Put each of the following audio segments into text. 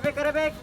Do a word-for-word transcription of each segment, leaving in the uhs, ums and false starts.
Karebek, karebek.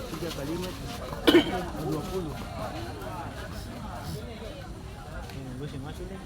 Tiga kali lima, dua puluh. Ini gue sih masuk nih.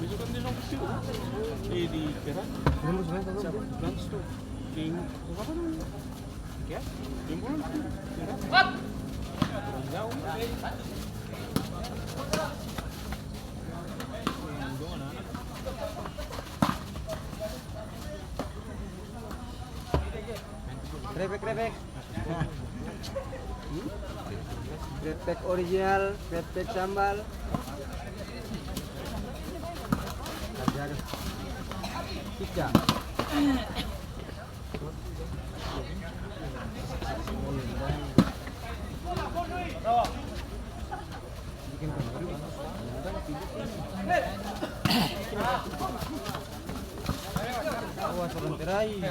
Besok kan dia nongkrong situ, kan? Eh, di Perak. Siapa? Lans tuh. Di, apa namanya? Ya? Di Bulan tuh. Perak. Kurang jauh. Rebek, rebek. Kretek original, kretek sambal. Ajar. Tiga. Awas, orang terai.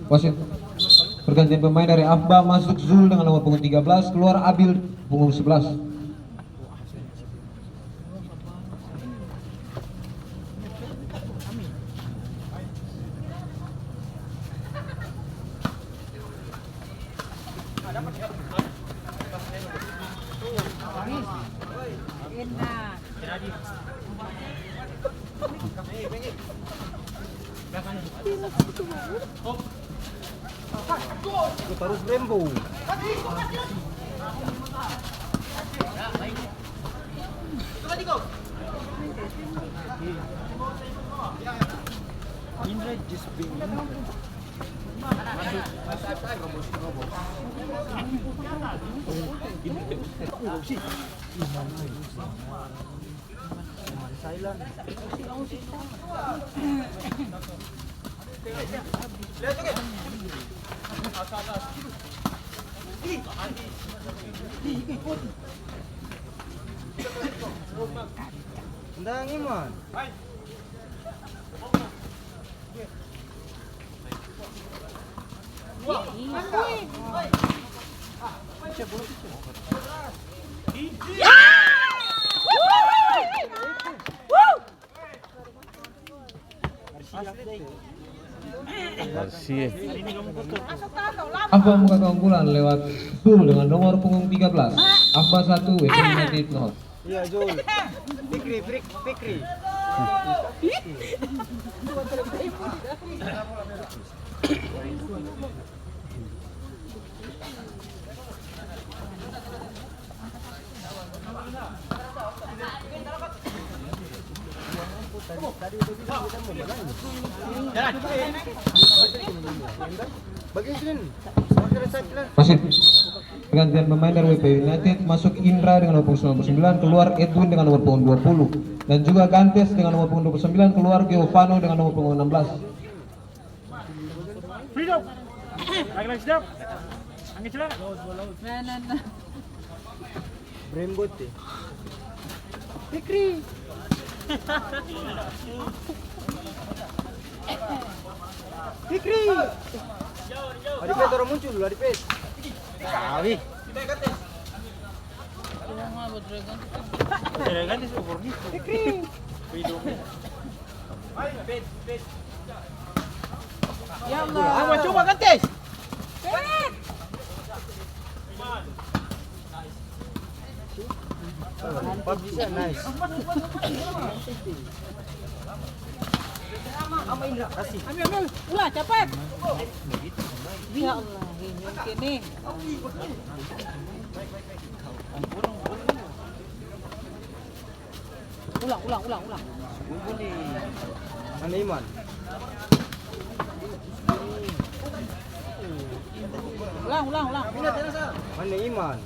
Wasit, pergantian pemain dari Afba, masuk Zul dengan nomor punggung tiga belas, keluar Abil, punggung sebelas. Tarus Brembo. Tendang, Iman. Asia. Apa buka keunggulan lewat Zul dengan nomor punggung tiga belas. Apa satu, F P United nol. Iya, Zul. Fikri, Frik-, Fikri. Wasit, pergantian pemain dari W P United, masuk Indra dengan nomor punggung sembilan puluh sembilan, keluar Edwin dengan nomor punggung dua puluh, dan juga Gantes dengan nomor punggung dua puluh sembilan, keluar Giovano dengan nomor punggung enam belas. Freedom. Lagi-lagi siap. Angkat celana. Nah, nah, nah. Brembo te. Fikri. Fikri. Adi Pet orang muncul, Adi Pet. Tawi. Fikri. Ya Allah. Coba, coba, Gantes. Pet. Empat bisa, nice. Ambil, ambil. Ulah, capat. Ya Allah, ini, ini. Ulang, ulang, ulang, ulang. Mana Iman? Ulang, ulang, ulang. Mana Iman?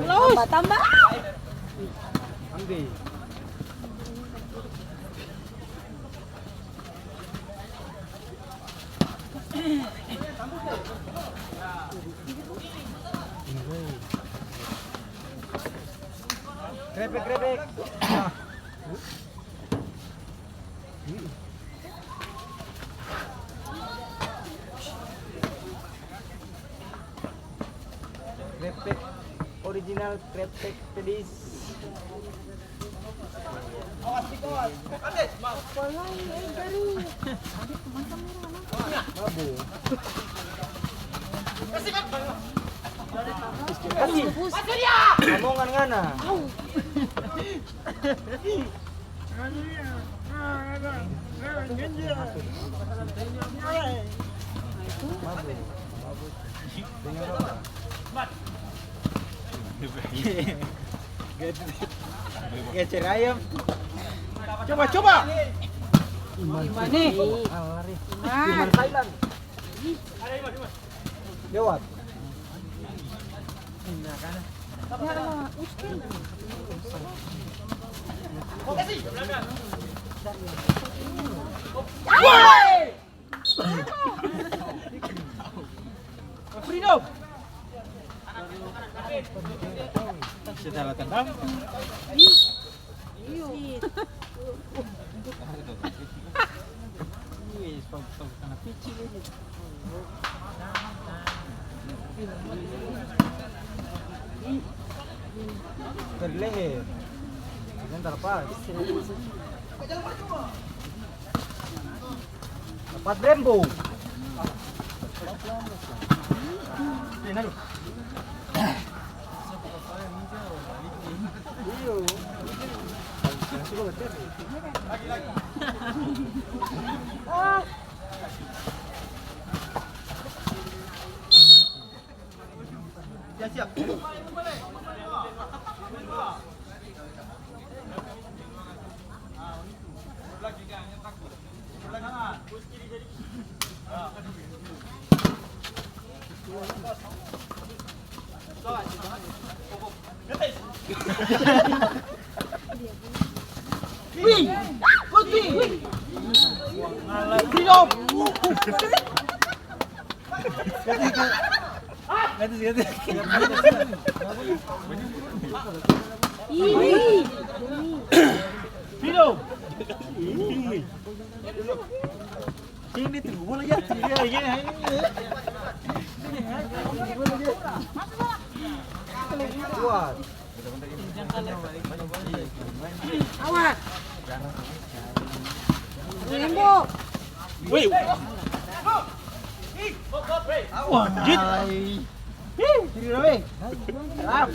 Tambah, tambah. Ambil. Krepek, krepek. Krepek original, krepek pedis. Mabo. Kasi. Omongan ngana. Geser ayam. Coba, coba. Imane. Iman. Lewat. Freedom. Setelah tendang. Iyo. Wih, sepatu, sepatu kena picik ini. Dari leher. Yang terlepas. Dapat Brembo. Ya, siap. Wih, putih. Siap. Ganti, ganti. Ih. Minum. Sini tunggu bola jatuh. Iya, iya, iya. Kuat. Awas. Lembo. Wih. Wah, anjir. Ih, kiri, Roy. Salam.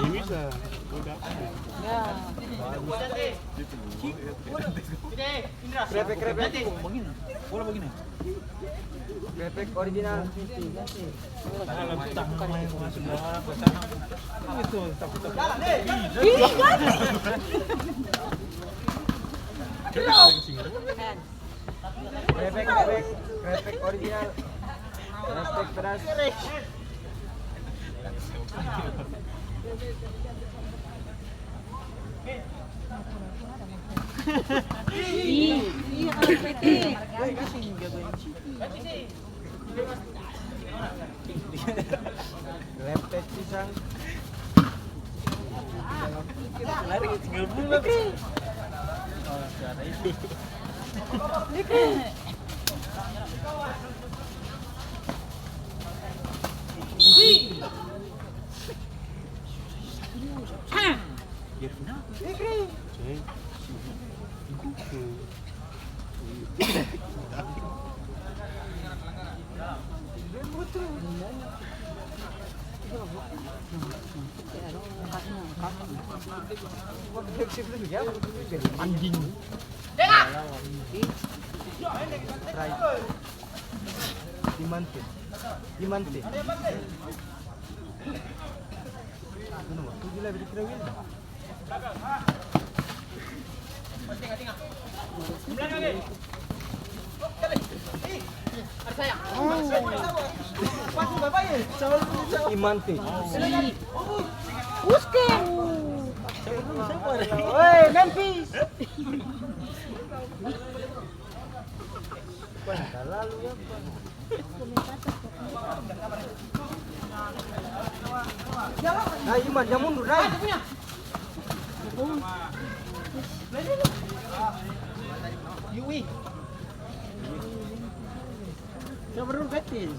Ini bisa, udah. Ya. Krepek, krepek. Begini. Bola begini. Krepek original. Krepek, krepek, krepek original. Krepek pedas. Iya, iya, iya. Lepet pisang. Lari tinggal pulang. Anjing. Imante. Imante. Imante. Busquets. Woi, Memphis. Nai, Iman, jang mundur, Nai. Yui. Siapa dulu, Betis?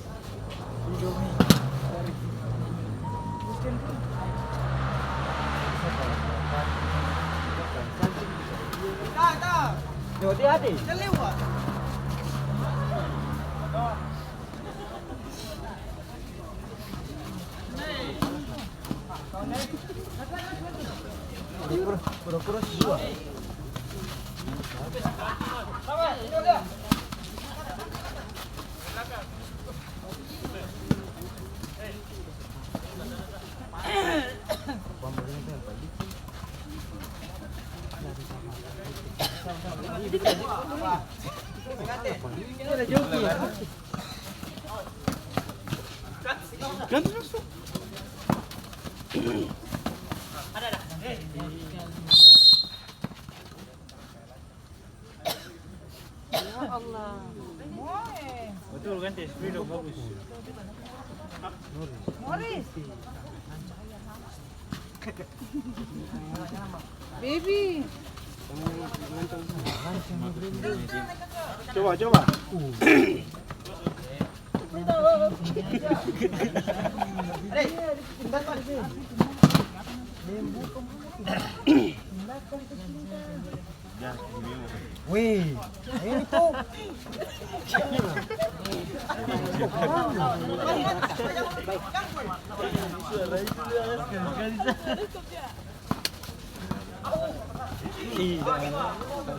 Ya Allah. Betul kan, Teh? Speedo bagus. Morris. Baby. Coba, coba. Weh, ini tuh. Ih,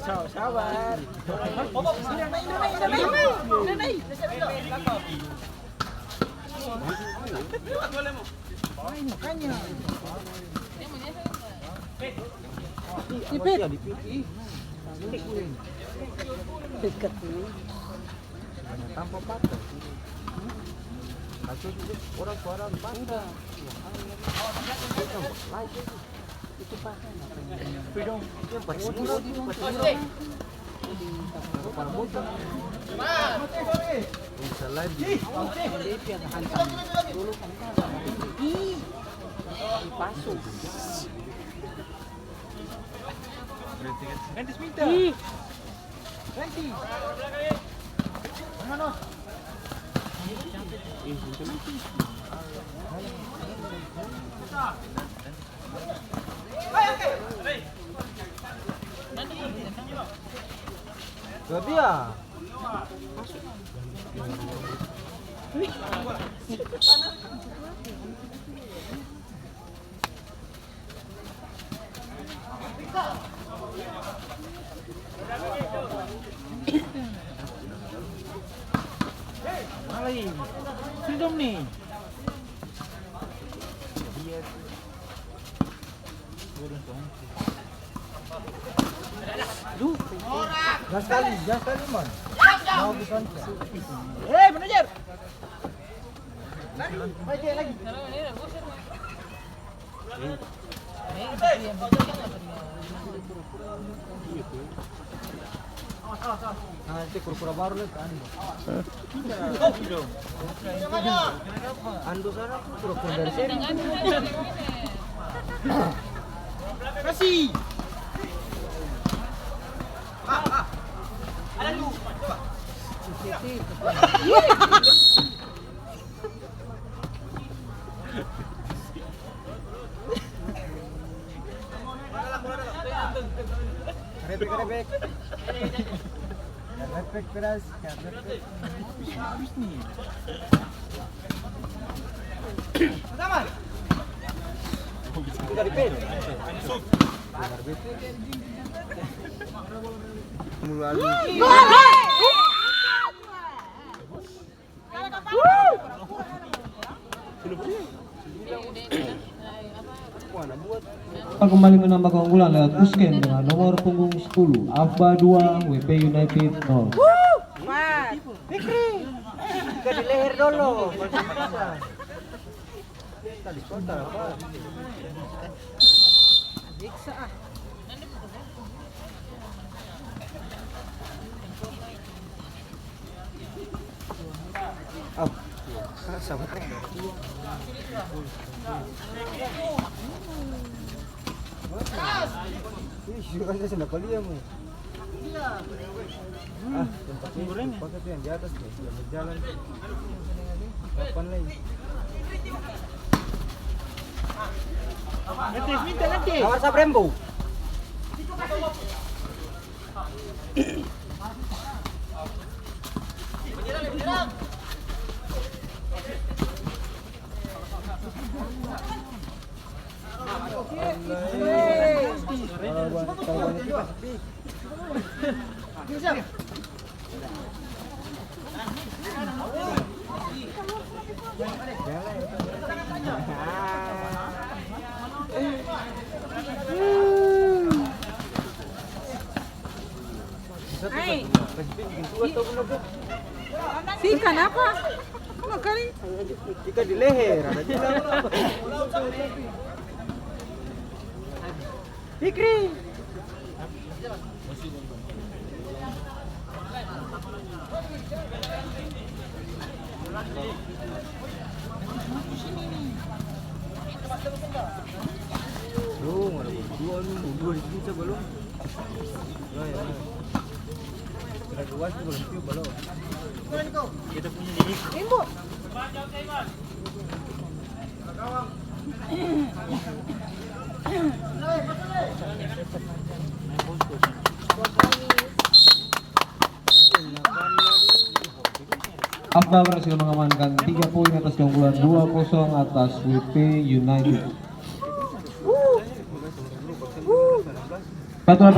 sabar, sabar. Makanya. Ipit. Dekat ini. Tanpa patah. Kasus itu orang suara patah. Itu patah. Yang patah. Kepala bocor. Bisa lagi. Ih, dipasung. Ih. Gak dia. Freedom nih. Duh. Gas kali, gas kali, man. Mau bisa. Eh, manajer. Lagi, lagi, lagi. Ah, itu kura-kura baru lagi, kan? Ando sana tuh kura-kura dari sini. Kasih. Repek, repek. Repek pedas, repek. Habis, habis nih. Pertama. Sudah di pen. Mulu alus. Kembali menambah keunggulan lewat Usken dengan nomor punggung sepuluh, Afba dua, W P United nol. Fikri, kita di leher dolo. Tadi kontra apa? Siksa, ah. Au. Sabar. Ih, sudah ada sana kuliah mo. Ah, tempat ini, pakai tu yang di atas ni, yang berjalan. Kapan lagi? Nanti, minta nanti. Kamar Sabrembo. Hai. Si kanapa? Makali. Ikan di leher, ada bilang. Fikri. Belum, ada dua nih, dua di sini, coba lu. Ya, ya, ya. Ada dua sih, belum tiup, belum. Kita punya nih. Imbu. Afba berhasil mengamankan tiga poin atas keunggulan dua kosong atas W P United. Satu